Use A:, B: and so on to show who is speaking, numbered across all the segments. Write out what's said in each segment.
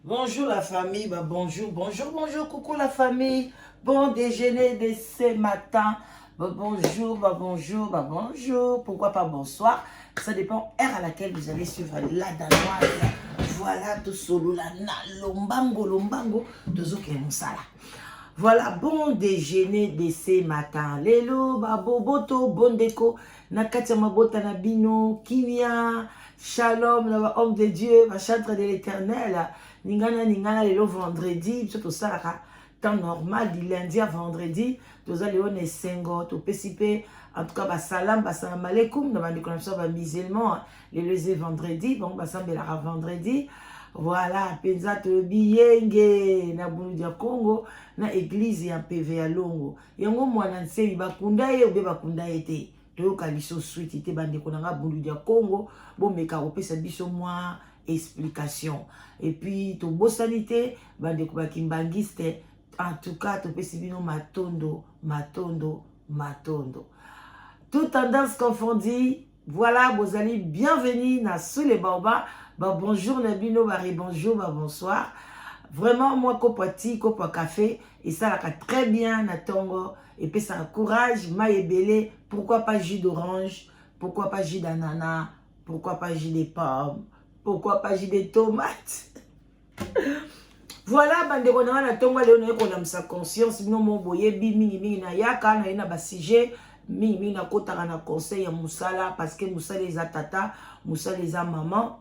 A: Bonjour la famille, bah bonjour, bonjour, bonjour, coucou la famille. Bon déjeuner de ce matin. Bah bonjour, bah bonjour, bah bonjour. Pourquoi pas bonsoir? Ça dépend heure à laquelle vous allez suivre la Danoise. Voilà, tout solo la na lombango lombango tozoke mosala. Voilà, bon déjeuner de ce matin. Lelo ba boboto bondeko na kati ya mabota na bino kimia. Shalom na ba homme de Dieu, ba chantre de l'Éternel. Ningana ningana lelo vendredi, biso tosalaka temps normal du lundi à vendredi. Toza lelo na esengo, topesi pe en tout cas ba salam, ba salam alaikum na bandeko na biso ba musulmans. Lelo eza vendredi, bango basambelaka vendredi. Voilà, mpenza toyebi yenge na Bundu ya Congo na église ya Mpeve ya Longo. Yango mwana nsemi bakunda ye obe bakunda ye te. Toyoka liso suite te bandeko na nga Bundu ya Congo, bomeka kopesa biso mwa explication. Et puis tobosani te bandeko ba kimbangiste, en tout cas topesi bino matondo matondo matondo. Toute tendance confondue. Voilà, bozali bienvenue na Sous les Baobabs. Ba bonjour na bino, ba bonjour, ba bonsoir. Vraiment moi kopo ti, kopo café et ça la très bien na tongo et puis ça courage, mai ebele, pourquoi pas jus d'orange, pourquoi pas jus d'ananas, pourquoi pas jus de pomme, pourquoi pas jus de tomate. Voilà, bandeko na nga na tongo lelo naye kolamisa conscience bino mo boyebi mingi mingi na yaka na ye na basujet mingi mingi nakotaka na conseil ya mosala parce que mosala eza tata, mosala eza mama.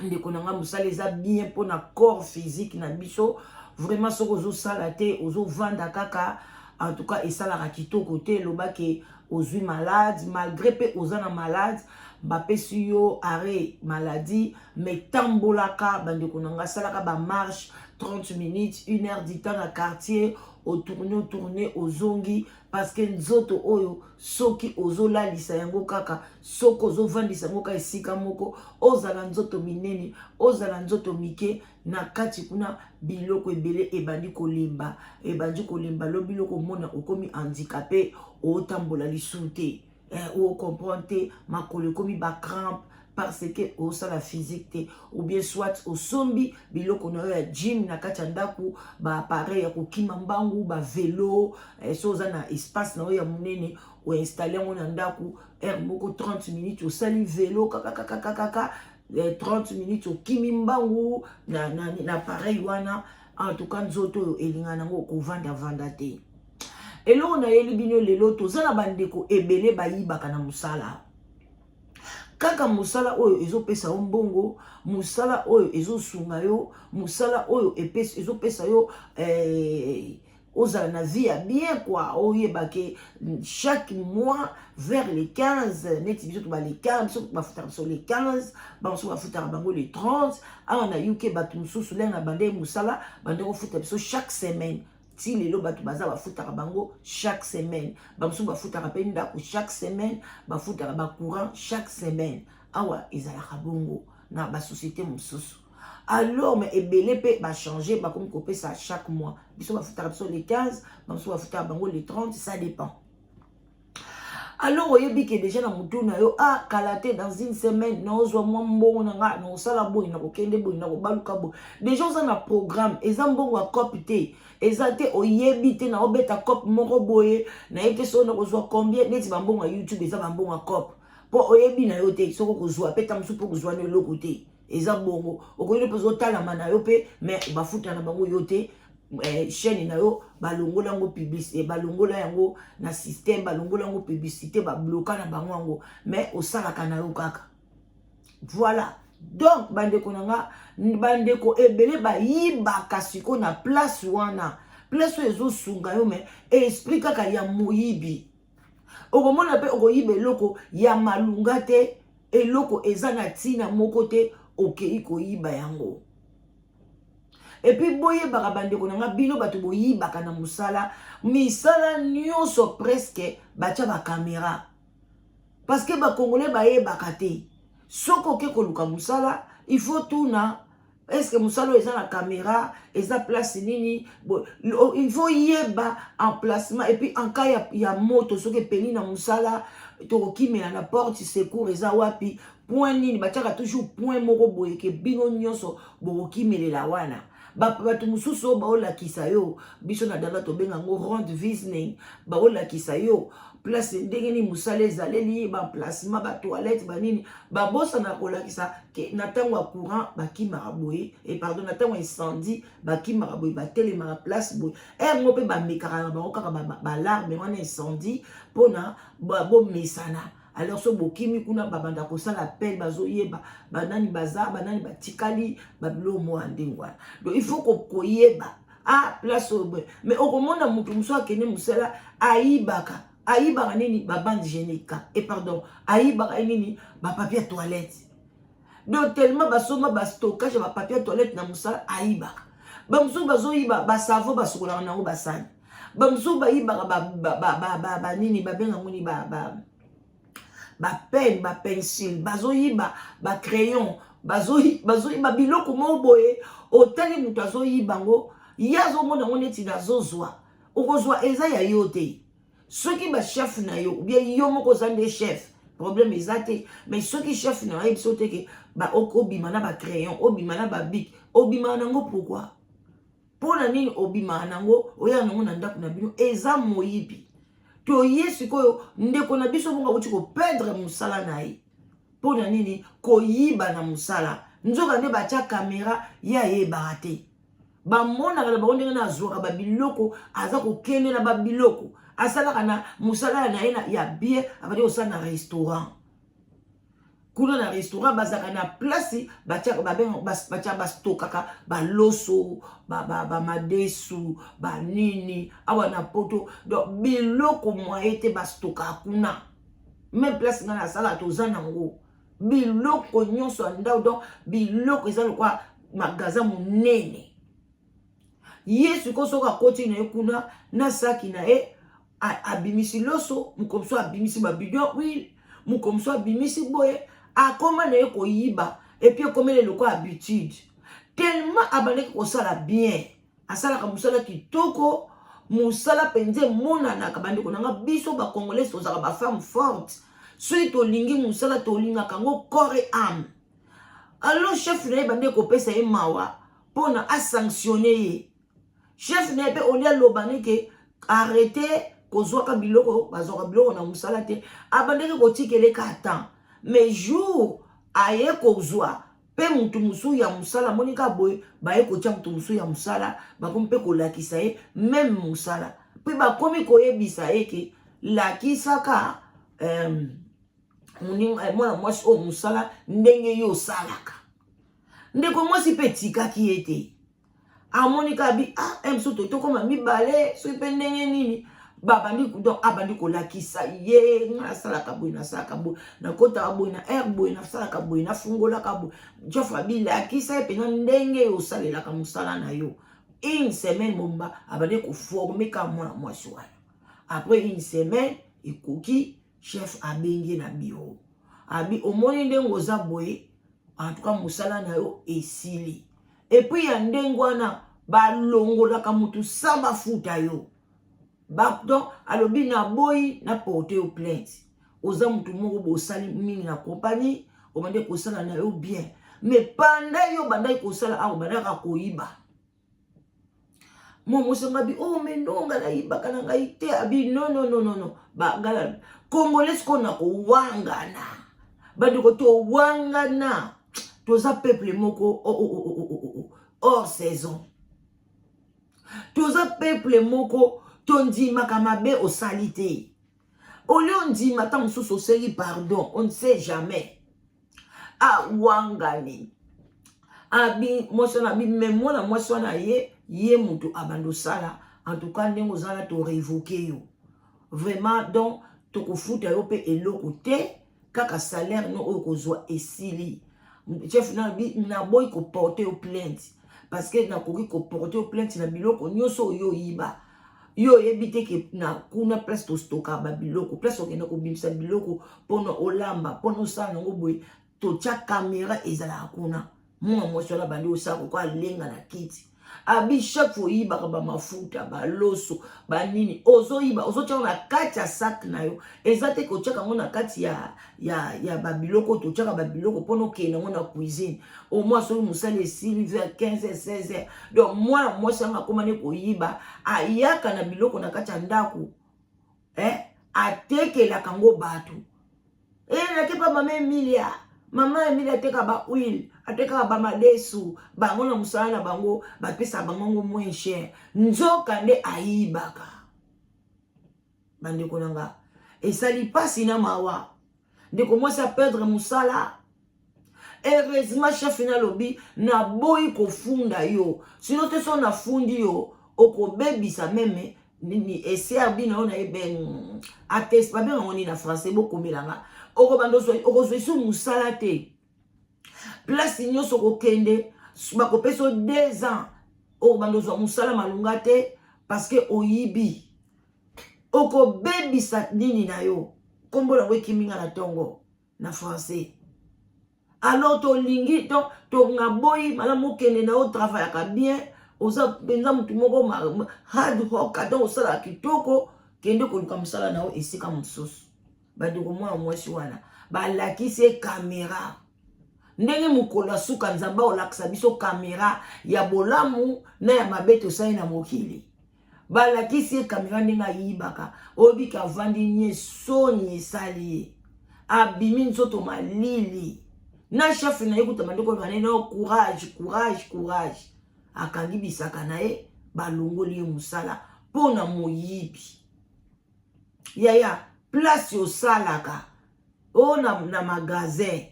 A: Ndeko na nga, mosala eza bien mpona corps physique na biso. Vraiment soki ozosala te, ozovanda kaka, en tout cas esalaka kitoko te. Elobaki ozwi malade, malgré mpe oza na malade, bapesi yo arrêt maladie, mais tambolaka bandeko na nga, asalaka bamarche 30 minutes, une heure du temps na quartier, otourne otourne, ozongi, parce que nzoto oyo soki ozolalisa yango kaka, soki ozovandisa yango kaka esika moko, ozala nzoto minene, ozala nzoto mike, na kati kuna biloko ebele ebandi kolemba, ebandi kolemba. Lobi biloko omona okomi handicapé, otambola lisusu te, ocomprendre te, makolo ekomi bacrampe parce que osala physique te. Ou bien soit osombi biloko na yo ya gym na kati ya ndako, baappareil ya kokima mbangu, bavelo, so oza na espace na yo ya monene, oinstalle yango na ndako, heure moko 30 minutes osali velo kakakakakaka, 30 minutes okimi mbangu na appareil wana. En tout cas nzoto oyo elingana yango kovandavanda te. Eloko nayeli bino lelo, toza na bandeko ebele bayibaka na mosala. Kaka mosala oyo ezopesa yo mbongo, mosala oyo ezosunga yo, mosala oyo ezopesa yo ozala na vie ya bien quoi. Oyeba ke chaque mois vers les 15, neti biso toba les 15, biso bafutaka biso les 15, bamosusu bafutaka bango les 30. Awa na UK bato mosusu lenge na bande mosala bande kofuta biso chaque semaine. Ti lelo bato baza bafutaka bango chaque semaine, bamosusu bafutaka mpe ndako chaque semaine, bafutaka bacourant chaque semaine. Awa ezalaka bongo na basociété mosusu. Alors mais ebele mpe bachange, bakomi kopesa chaque mois. Biso bafutaka biso les 15, bamosusu bafutaka bango les 30, ça dépend. Alors oyebi ke déjà na motu na yo, ah, kala te, dans une semaine naozwa mwa mbongo na nga, naosala boye, nakokende boye, nakobaluka boye. Déjà oza na programme. Eza mbongo ya coop te, eza te oyebi te naobeta coop moko boye, nayebi te soki nakozwa combien. Neti bambongo ya YouTube eza bambongo ya coop, mpo oyebi na yo te soki okozwa mpe ta mosusu mpo kozwa na eloko te. Eza bongo, okoki mpe ozotalama na yo mpe, mais bafuta na bango yo te. Chaîne na yo balongola yango publicité, balongola yango na système, balongola yango publicité, babloka na bango yango, mais osalaka na yo kaka. Voilà, donc bandeko na nga, bandeko ebele bayibaka sikoyo na place wana, place oyo ezosunga yo, mais esprit kaka ya moyibi. Okomona mpe okoyiba eloko ya malunga te, eloko eza na ntina moko te, okei koyiba yango. Et puis boyebaka bandeko na nga, bino bato boyibaka na mosala, misala nyonso presque batya bacaméra, parce que bakongolais bayebaka te. Soki oke koluka mosala, il faut tuna: est-ce mosala oyo eza na caméra? Eza place nini? Il faut yeba emplacement. Et puis en cas ya moto, soki epeli na mosala, Tokokimela na porte secours eza wapi? Point nini batiaka toujours point moko boye ke bino nyonso bokokimelela wana. Bato mosusu oyo baolakisa yo, biso na dala tobenga yango rondvisning, baolakisa yo place ndenge nini mosala ezaleli, baemplacement, batoilette, banini. Babosana kolakisa ke na ntango ya courant bakimaka boye, e pardon, na ntango ya incendie bakimaka boye, batelemaka place boye. Yango mpe bamekaka na bango kaka baalarme wana incendie mpona bomesana. Alors so bokimi kuna, babanda kosala appel, bazoyeba banani baza, banani batikali, babiloko moko ya ndenge wana. Donc il faut koyeba a place oyo boye. Mais okomona moto mosusu akende mosala, ayibaka. Ayibaka nini? Babande hygiénique, e pardon, ayibaka nini? Bapapier ya toilette. Donc tellement basomba bastockage ya bapapier ya toilette na mosala, ayibaka. Bamosusu bazoyiba basavon basukolaka nango basani. Bamosusu bayibaka banini, babengango nini, bapenne, bapencil, bazoyiba bacrayon, bazoyiba biloko moko boye. Otali moto azoyiba yango, ye azomona yango neti nazozwa. Okozwa eza ya yo te. Soki bachef na yo, ou bien yo moko oza nde chef, problème eza te. Mais soki chef na yo ayebi so te ke obima na bacrayon, obima na babic, obimaka nango pourquoi? Mpo na nini obimaka nango, oyaka nango na ndako na bino? Eza moyibi. Toye sikoyo, ndeko na biso bongo awuti koperdre mosala na ye. Mpo na nini? Koyiba na mosala. Nzoka nde batya kamera, ye ayebaka te. Bamonaka na bango ndenge na azwaka babiloko, aza kokende na babiloko. Asalaka na mosala na ye ya bien, abandi kosala na restaurant. Kuna na restaurant bazalaka na place batia bastokaka baloso, bamadesu, banini. Awa na Poto, donc biloko moye te bastokaka kuna. Même place ngai nasala, toza nango biloko nyonso ya ndako. Donc biloko eza lokwa magasin monene. Ye sikoyo soki akoti na ye kuna na saki na ye, abimisi loso, mokomoso abimisi babidon huile, mokomoso abimisi boye, akoma na ye koyiba. Et puis ekomeli lokola habitude, tellement abandaki kosala bien, asalaka mosala kitoko, mosala mpenza emonanaka. Bandeko na nga, biso bacongolais tozalaka bafemme forte. Soki tolingi mosala, tolingaka yango corps et âme. Alors chef na ye bande kopesa ye mawa mpona asanctionne ye. Chef na ye mpe olia aloba neke arrête kozwaka biloko, bazwaka biloko na mosala te. Abandaki kotikeleka temps, mais jour aye kozwa mpe motu mosusu ya mosala, amoni kaka boye, baye kotia motu mosusu ya mosala, bakomi mpe kolakisa ye même mosala, mpe bakomi koyebisa ye ke lakisaka mwana mwasi oyo mosala ndenge ye osalaka. Ndeko mwasi mpe etikaki ye te, amoni kaka bi ah, mosusu tokóma mibale, soki mpe ndenge nini babandi. Donc abandi kolakisa ye: nga nasalaka boye, nasalaka boye, nakotaka boye na aire boye, nasalaka boye, nafungolaka boye. Chef abilakisa ye mpenza ndenge osalelaka mosala na yo. Une semaine momba abandi koforme ka mwana mwasi wana. Après une semaine ekoki, chef abengi ye na bureau, abi: omoni ndenge oza boye, en tout cas mosala na yo esili. Et puis ya ndenge wana balongolaka motu sa bafuta yo. Donc alobi: naboyi na porte yo plainte, oza motu moko bosali mingi na compagnie, obandi kosala na yo bien, mais panda yo bandaki kosala awa, obandaka koyiba. Mwa mwasi yango abi: oh, mais non, nga nayibaka na ngai te. Abi: non, non, non, non, non. Bagala congolais sikoyo na kowangana. Bandeko, towangana, toza peuple moko oh, oh, oh, oh, oh, oh, hors saison. Toza peuple moko tondimaka mabe osali te. Olie ondima, ata mosusu osengi pardon, on ne sait jamais. Awangani, abi mwasi wana, abi me mwana mwasi wana, ye moto abandi osala. En tout cas ndenge ozala, torévoke yo vraiment. Donc tokofuta yo mpe eloko te, kaka salaire no oyo kozwa esili. Chef naboyi koporte yo plainte, parce que nakoki koporte yo plainte na biloko nyonso oyo oyiba. Yo oyebi te ke na kuna place tostoka babiloko, place okende kobimisa biloko mpona olamba, mpona osala nango boye, totya kamera ezalaka kuna. Mwana mwasi wana bandi osala koko, alenga na kiti. Abi chaque fois oyibaka bamafuta, baloso, banini, ozoyiba, ozotia yango na kati ya sac na yo. Eza te kotiaka yango na kati ya babiloko oyo totiaka babiloko mpona okende yango na cuisine. Au moins soki mosala esili vers 15 h 16 h. Donc mwana mwasi yango akóma ne koyiba, ayaka na biloko na kati ya ndako, eh? Atekelaka yango bato. E nake pa mama Emilia, mama Emilia ateka bahuile, atekaka bamadesu. Bango na mosala na bango bapesaka bango ngo moins cher. Nzoka nde ayibaka. Bandeko na nga, esali mpasi na mawa. Ndeko mwasi aperdre mosala. Heureusement, chef nalobi: "Naboyi kofunda yo, sinon te so nafundi yo, okobebisa même nini eserbi na yo." Nayebe attest, babengango nini na français? Bokomelanga. Okobanda okozwa esu mosala te. Place nyonso okokende, bakopesa yo 2 ans, okobanda ozwa mosala malunga te parce que oyibi, okobebisa nini na yo. Nkombo nango ekiminga na ntongo na français. Alors tolingi tonga boyi malamu, okende na yo, travaillaka bien, oza mpenza motu moko hard worker, donc osalaka kitoko, kende koluka mosala na yo esika mosusu. Bandeko, mwana mwasi wana balakisi ye caméra ndenge mokolo ya suka Nzambe olakisa biso caméra ya bolamu na ya mabe tosali na mokili. Balakisi ye caméra ndenge ayibaka. Oyebika avandi nye, soni esali ye, abimi nzoto malili na chef na ye. Kuta bandeko bane na courage, courage, courage. Akangi bisaka na ye, balongoli ye mosala mpo na moyibi. Yaya, place osalaka oyo na magasin,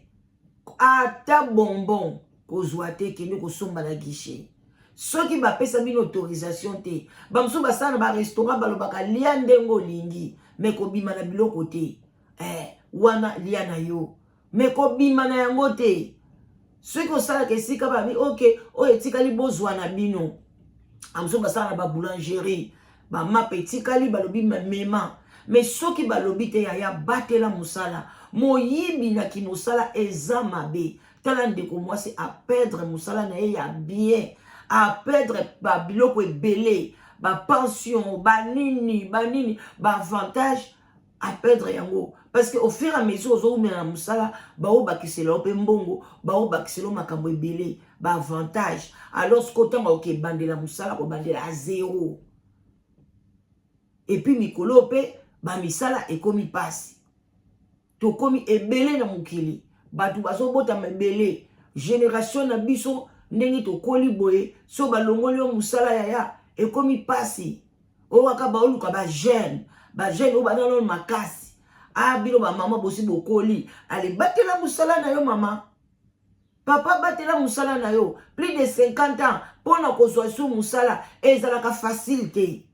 A: ata bonbon kozwa te, kende kosomba na guichet soki bapesa bino autorisation te. Bamosusu basala na barestaurant, balobaka: "Lia ndenge olingi, mais kobima na biloko te." Wana lia na yo, mais kobima na yango te. Soki osalaka esika babi: "Ok, oyo etikali, bozwa na bino." Amosusu basala na baboulangerie, bamapa etikali, balobi: "Mema." Mais soki balobi te, yaya, batela mosala. Moyibi na kimosala eza mabe. Tala ndeko mwasi aperdre mosala na ye ya bien, aperdre babiloko ebele, bapension, banini banini, baavantage, aperdre yango parce que au fur et à mesure ozowumela na mosala, baobakisela yo mpe mbongo, baobakisela yo makambo ebele, baavantage. Alors sikoyo ntango oke ebandela mosala, kobandela a zéro. Et puis mikolo mpe bamisala ekomi mpasi, tokomi ebele na mokili, bato bazobotama ebele. Génération na biso, ndenge tokoli boye, so balongoli yo mosala, yaya, ekomi mpasi. Oyo kaka baoluka bajeune, bajeune oyo baza nano makasi. A bino bamama bosi bokoli, ale batela mosala na yo. Mama, papa, batela mosala na yo. Plus de 50 ans, mpona kozwa su mosala ezalaka facile te.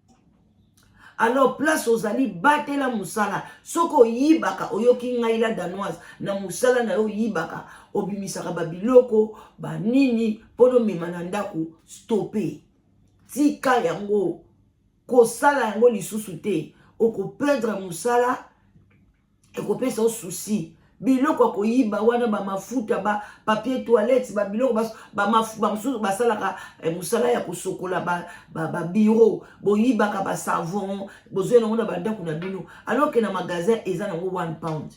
A: Alors place ozali, batela mosala. Soki oyibaka, oyoki ngai la Danoise, na mosala na yo oyibaka, obimisaka babiloko banini mpona omema na ndako, stop, tika yango, kosala yango lisusu te. Okoperdre mosala, ekopesa yo souci. Biloko ya koyiba wana, bamafuta, bapapier toilette, babiloko bamosusu basalaka mosala ya kosokola babureau, boyibaka basavon, bozwi yango na bandako na bino, alors que na magasin eza nango 1 pound,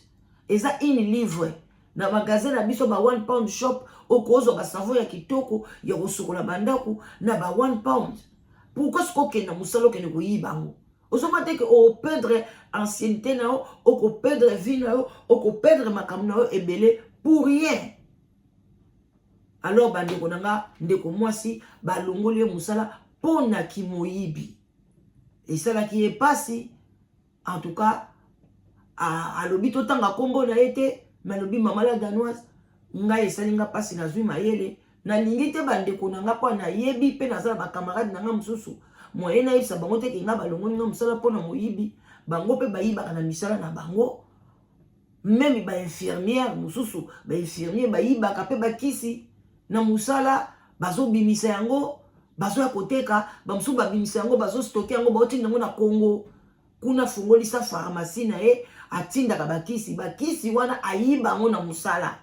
A: eza une livre. Na magasin na biso ba 1 pound shop, okozwa basavon ya kitoko ya kosokola bandako na ba 1 pound. Pourquoi soki okende mosala, okende koyiba yango? Ozomona te ke okoperdre ancienneté na yo, okoperdre vie na yo, okoperdre makambo na yo ebele pour rien? Alors bandeko na nga, ndeko mwasi balongoli ye mosala mpo na kimoyibi, esalaki ye mpasi. En tout cas, alobi totanga nkombo na ye te, mais alobi: "Mama la Danoise, ngai esali nga mpasi, nazwi mayele, nalingi te bandeko na nga, mpo nayebi mpe naza na bacamarade na nga mosusu, moye nayebisa bango te ke nga balongoli nga mosala mpo na moyibi. Bango mpe bayibaka na misala na bango, même bainfirmière mosusu, bainfirmier bayibaka mpe bakisi na mosala, bazobimisa yango, bazoya koteka. Bamosusu babimisa yango, bazostocker yango, baotinda yango na Congo kuna." Fungolisa pharmacie na ye, atindaka bakisi. Bakisi wana ayiba yango na mosala.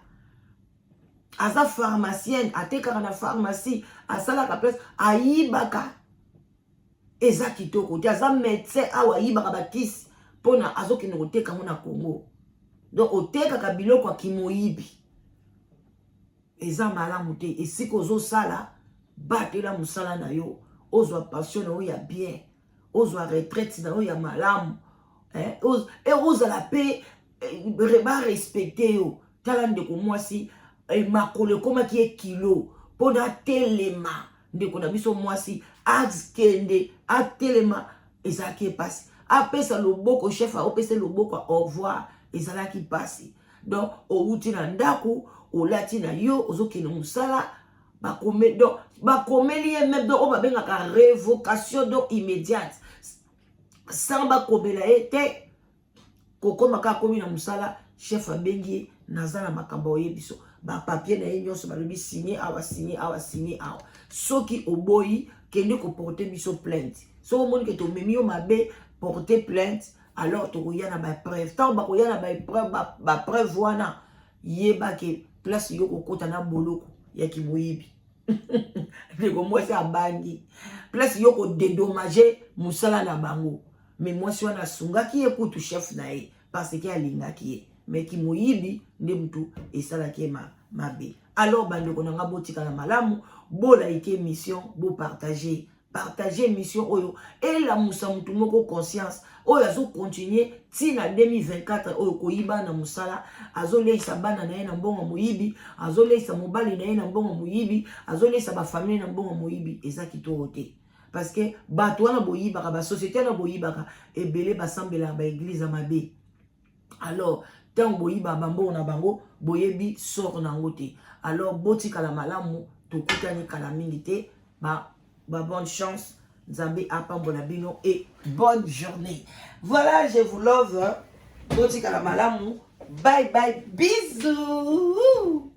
A: Aza pharmacienne, atekaka na pharmacie, Asalaka place, ayibaka, eza kitoko te. Aza médecin awa, ayibaka bakisi mpona azokende koteka yango na Congo. Donc otekaka biloko ya kimoyibi, eza malamu te. Esika ozosala, batela mosala na yo, ozwa pension na yo ya bien, ozwa retraite na yo ya malamu, eh, ozala mpe barespecte yo. Tala ndeko mwasi, makolo ekomaki ye kilo mpona atelema. Ndeko na biso mwasi akende atelema, ezalaki epasi. Apesa loboko, chef aopesa loboko au revoir, ezalaki mpasi. Donc outi na ndako, olati na yo, ozokende mosala, bakome, donc bakomeli ye même, donc oyo babengaka révocation, donc immédiate, sans bakomela ye te. Kokóma kaka, akomi na mosala, chef abengi ye: "Naza na makambo oyebi biso." Bapapier na ye nyonso, balobi: "Signe awa, signe awa, signe awa. Soki oboyi, kende koporte biso plainte. Soki omoni ke tomemi yo mabe, porte plainte. Alors tokoya na bapreuve." Ntango bakoya na bapreuve, bapreuve wana, yebake place yo kokota na boloko ya kimoyibi. Ndeko mwasi abangi place yo kodédommager mosala na bango. Mais mwasi wana asungaki ye kutu chef na ye parce que alingaki ye, mais kimoyibi nde mutu esalaki ye mabe. Alors bandeko na nga, botikala malamu, bolike émission, bopartage, partage émission oyo, elamusa motu moko conscience oyo azokontinue ntina 2024 oyo koyiba na mosala. Azoleisa bana na ye na mbongo moyibi, azoleisa mobali na ye na mbongo moyibi, azoleisa bafamille na mbongo moyibi. Eza kitoko te, parce que bato wana boyibaka, basociété wana boyibaka, ebele basambelaka baéglise ya mabe. Alors ntango boyibaka bambongo na bango, boyebi sort na yango te. Alors botikala malamu, tokutani kala mingi te. Ba bonne chance, Nzambe apambola bino et bonne journée. Voilà, je vous love, botikala malamu, bye bye, bisous.